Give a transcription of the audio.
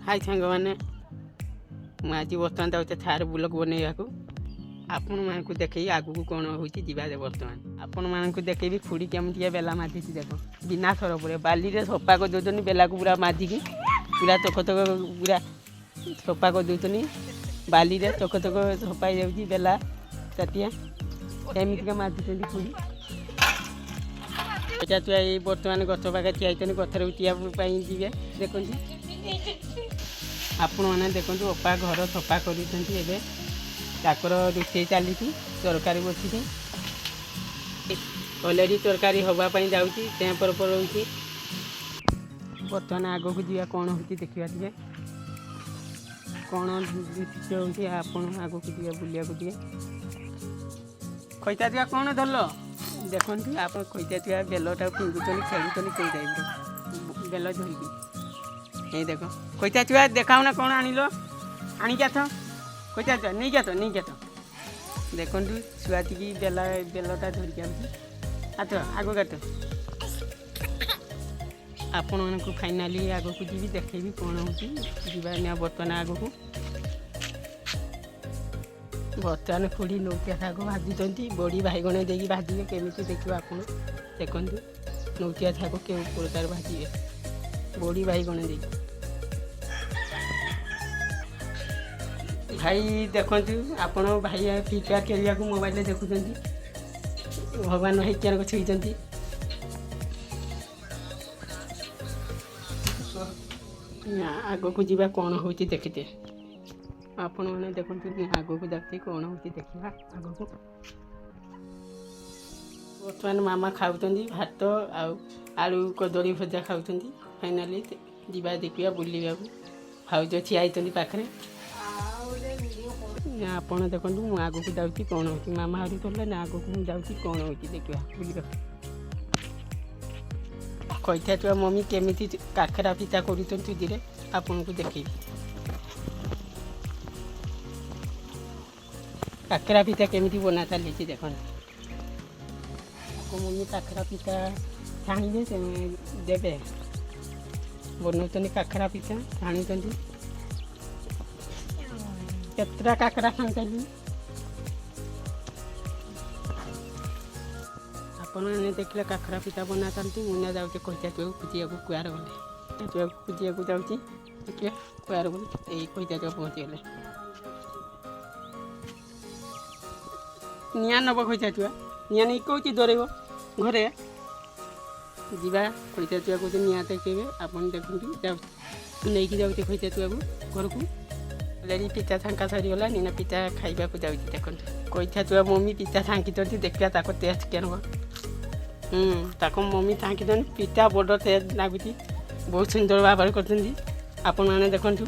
High ସାଙ୍ଗମାନେ, ମୁଁ ଆଜି ବର୍ତ୍ତମାନ ଯାଉଛି ଥାର୍ ବ୍ଲଗ୍ ବନେଇବାକୁ। ଆପଣମାନଙ୍କୁ ଦେଖେଇ ଆଗକୁ କ'ଣ ହେଉଛି ଯିବା। ବର୍ତ୍ତମାନ ଆପଣମାନଙ୍କୁ ଦେଖେଇବି ଖୁଡ଼ି କେମିତିଆ ବେଲା ମାଜିଛି। ଦେଖ, ବିନା ସରପରେ ବାଲିରେ ସଫା କରିଦେଉଛନ୍ତି ବେଲାକୁ। ପୁରା ମାଜିକି ପୁରା ଚକ ଚକ ପୁରା ସଫା କରିଦେଉଛନ୍ତି। ବାଲିରେ ଚକ ଚକ ସଫା ହେଇଯାଉଛି ବେଲା ତାଟିଆ। ଏମିତିକା ମାଜୁଛନ୍ତି ଖୁଡ଼ି। ଛୁଆ ଏଇ ବର୍ତ୍ତମାନ ଗଛ ପାଖରେ ଠିଆ ହେଇଛନ୍ତି, ଗଛରେ ଉଠିବା ପାଇଁ ଯିବେ। ଦେଖନ୍ତୁ ଆପଣମାନେ, ଦେଖନ୍ତୁ ଅପା ଘର ସଫା କରୁଛନ୍ତି। ଏବେ ତାଙ୍କର ରୋଷେଇ ଚାଲିଛି, ତରକାରୀ ବସିଛି। ଅଲରେଡ଼ି ତରକାରୀ ହେବା ପାଇଁ ଯାଉଛି, ଟେମ୍ପର ପଳାଉଛି। ବର୍ତ୍ତମାନ ଆଗକୁ ଯିବା, କ'ଣ ହେଉଛି ଦେଖିବା ଟିକେ, କ'ଣ ଦୃଶ୍ୟ ହେଉଛି। ଆପଣ ଆଗକୁ ଯିବା ବୁଲିବାକୁ ଟିକେ। ଖଇତା ଛୁଆ କ'ଣ ଧରିଲ? ଦେଖନ୍ତୁ ଆପଣ, ଖଇତା ଛୁଆ ବେଲଟାକୁ ଫିଙ୍ଗୁଛନ୍ତି, ଖେଳୁଛନ୍ତି କେଉଁ ଟାଇପ୍ର ବେଲ ଧରିକି। ଏଇ ଦେଖ, ଖଇତା ଛୁଆ ଦେଖାଉନା କ'ଣ ଆଣିଲ। ଆଣିକି ଆସ ଖଇତା ଛୁଆ, ନେଇକି ଆସ, ନେଇକି ଆସ। ଦେଖନ୍ତୁ ଛୁଆ ଟିକେ ବେଲଟା ଧରିକି ଆଉଛି। ଆସ, ଆଗକୁ ଆସ। ଆପଣମାନଙ୍କୁ ଫାଇନାଲି ଆଗକୁ ଯିବି, ଦେଖେଇବି କ'ଣ ହେଉଛି। ଯିବା ନା ବର୍ତ୍ତମାନ ଆଗକୁ। ବର୍ତ୍ତମାନ ଖୁଡ଼ି ନୌକିଆ ଶାଗ ଭାଜୁଛନ୍ତି। ବଡ଼ି ବାଇଗଣ ଦେଇକି ଭାଜିବେ, କେମିତି ଦେଖିବା। ଆପଣ ଦେଖନ୍ତୁ ନୌକିଆ ଶାଗ କେଉଁ ପ୍ରକାର ଭାଜିବେ ବଡ଼ି ବାଇଗଣ ଦେଇକି। ଭାଇ ଦେଖନ୍ତୁ ଆପଣ, ଭାଇ ଫ୍ରି ଫାୟାର ଖେଳିବାକୁ ମୋବାଇଲରେ ଦେଖୁଛନ୍ତି। ଭଗବାନ ଭାଇ କିଆରକୁ ଛୁଇଁଛନ୍ତି। ନା, ଆଗକୁ ଯିବା, କ'ଣ ହେଉଛି ଦେଖିତେ। ଆପଣମାନେ ଦେଖନ୍ତୁ, ଆଗକୁ ଯାଉଛି, କ'ଣ ହେଉଛି ଦେଖିବା ଆଗକୁ। ବର୍ତ୍ତମାନ ମାମା ଖାଉଛନ୍ତି ଭାତ ଆଉ ଆଳୁ କଦଳୀ ଭଜା ଖାଉଛନ୍ତି। ଫାଇନାଲି ଯିବା ଦେଖିବା ବୁଲିବାକୁ। ଭାଉଜ ଠିଆ ହେଇଛନ୍ତି ପାଖରେ। ନା, ଆପଣ ଦେଖନ୍ତୁ, ମୁଁ ଆଗକୁ ଯାଉଛି, କ'ଣ ହେଉଛି। ମାମା ଆହୁରି କହିଲେ ନା, ଆଗକୁ ମୁଁ ଯାଉଛି, କ'ଣ ହେଉଛି ଦେଖିବା ବୁଲିବା। କହିଥା ଛୁଆ ମମି କେମିତି କାକରା ପିଠା କରୁଛନ୍ତି ଚୁଲିରେ, ଆପଣଙ୍କୁ ଦେଖେଇବି। କାକରା ପିଠା କେମିତି ବନା ଚାଲିଛି ଦେଖନ୍ତୁ। ମମି କାକରା ପିଠା ଛାଣିବେ ଦେବେ, ବନଉଛନ୍ତି କାକରା ପିଠା ଛାଣୁଛନ୍ତି। କେତେଟା କାକରା ଛାଣିଛନ୍ତି ଆପଣମାନେ ଦେଖିଲେ। କାକରା ପିଠା ବନା ଚାଲିଛି। ମୁଁ ନା ଯାଉଛି କହିଥା ଛୁଆକୁ ଖୋଜିବାକୁ, କୁଆଡ଼େ ଗଲେ। ଛୁଆକୁ ଖୋଜିବାକୁ ଯାଉଛି, ଦେଖିବା କୁଆଡ଼େ ଗଲେ। ଏଇ କହିଥା ଛୁଆ ପହଞ୍ଚିଗଲେ। ନିଆଁ ନେବ ଖଇତା ଛୁଆ, ନିଆଁ ନେଇକି କହୁଛି ଡରେଇବ। ଘରେ ଯିବା। ଖଇତା ଛୁଆ କହୁଛି ନିଆଁ ଦେଖେଇବେ। ଆପଣ ଦେଖନ୍ତୁ, ଯାଉ ନେଇକି ଯାଉଛି ଖଇତା ଛୁଆକୁ ଘରକୁ। ଅଲରେଡ଼ି ପିଠା ଛାଙ୍କା ସରିଗଲା, ନିନା ପିଠା ଖାଇବାକୁ ଯାଉଛି। ଦେଖନ୍ତୁ କହିଥା ଛୁଆ ମମି ପିଠା ଛାଙ୍କିଛନ୍ତି, ଦେଖିବା ତାକୁ ଟେଷ୍ଟ କେନ। ତାକୁ ମମି ଛାଙ୍କିଛନ୍ତି ପିଠା, ବଡ଼ ଟେଷ୍ଟ ଲାଗୁଛି। ବହୁତ ସୁନ୍ଦର ଭାବରେ କରିଛନ୍ତି, ଆପଣମାନେ ଦେଖନ୍ତୁ।